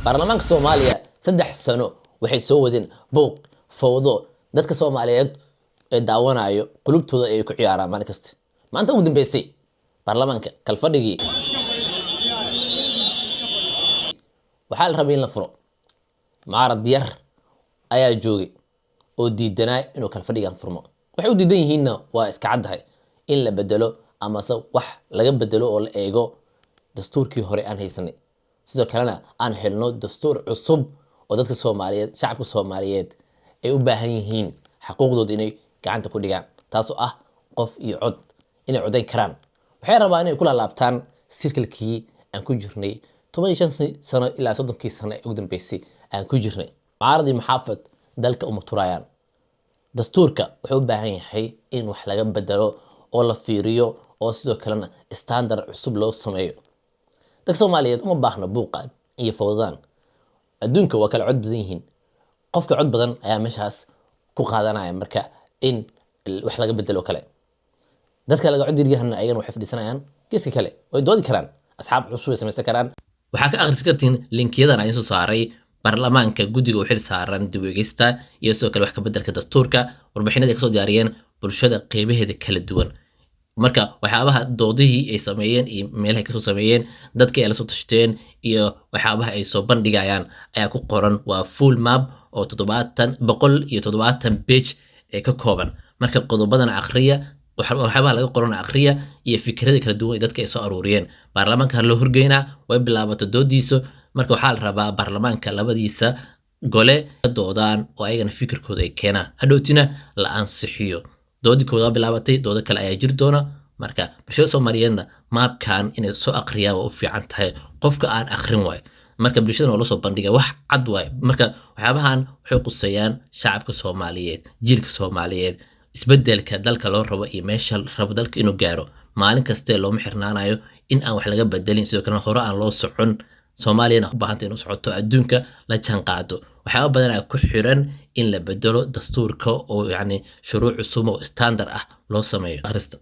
Baarlamaanka Soomaaliya 3 sano waxay soo wadeen buuq, fowdo. Dadka Soomaaliyeed ee daawanayo qulubtooda ay ku ciyaaraan maalin kasta. Maanta ugu dambeysay baarlamaanka kalfadhigii waxaa la rabay in la furo. Mucaarad yar ayaa joogay oo diidanaa inuu kalfadhigan furmo. Waxay u diidan yihiinna waa iska caddahay: in la bedelo amase wax laga bedelo oo la eego dastuurkii hore aan haysanay, sidoo kalena aan helno dastuur cusub oo dadka Soomaaliyeed, shacabka Soomaaliyeed ay u baahan yihiin xaquuqdooda inay gacanta ku dhigaan, taasoo ah qof iyo cod inay codayn karaan. Waxay rabaan inay ku laalaabtaan sirkalkii aan ku jirnay 15 sano ilaa 30-kii sano ee ugu dambeysay aan ku jirnay. Mucaaradii muxaafad dalka uma turayaan. Dastuurka wuxuu u baahan yahay in wax laga bedelo oo la fiiriyo, oo sidoo kalena standard cusub loo sameeyo. Dadka Soomaaliyeed uma baahno buuqan iyo fowdaan. Adduunka waa kala cod badan yihiin, qofka cod badan ayaa meeshaas ku qaadanaya. Marka in wax laga bedelo kale, dadka laga cod yaryahana ayagana waxay fadhiisanayaan geeska kale, way doodi karaan, asxaab cusub ay samaysan karaan. Waxaa ka akhrisan kartiin linkiyadan aan soo saaray: baarlamaanka, guddiga u xil saaran dib u eegista iyo sidoo kale wax ka beddelka dastuurka, warbixinada ay kasoo diyaariyeen bulshada qeybaheeda kala duwan. Marka waxyaabaha doodihii ay sameeyeen iyo meelahay kasoo sameeyeen, dadka ay la soo tashteen iyo waxyaabaha ay soo bandhigayaan ayaa ku qoran. Waa full map oo 70, 170 page ee ka kooban. Marka qodobadana akhriya, waxyaabaha laga qorana akhriya, iyo fikrada kala duwan ee dadka ay soo aruuriyeen. Baarlamaanka ha loo horgeynaa, way bilaabato doodiisu. Marka waxaa la rabaa baarlamaanka labadiisa gole ka doodaan oo ayagana fikirkooda ay keenaan, hadhowtina la ansixiyo. Doodii kooda waa bilaabatay, doodo kale ayaa jiri doona. Marka bulshada Soomaaliyeedna maabkan inay soo akhriyaan waa u fiican tahay. Qofka aan akhrin waayo, marka bulshadana waa lasoo bandhiga, wax cad waayo. Marka waxyaabahan waxay quseeyaan shacabka Soomaaliyeed, jiilka Soomaaliyeed, isbedelka dalka loo rabo iyo meesha rabo dalka inuu gaaro. Maalin kaste looma xirnaanayo in aan wax laga bedelin, sidoo kalena hore aan loo socon. Soomaaliyana u baahanta inuu socoto, adduunka la jaan qaado. Waxyaaba badan aa ku xiran in la bedelo dastuurka oo yacni shuruuc cusub oo standard ah loo sameeyo. Akhrista.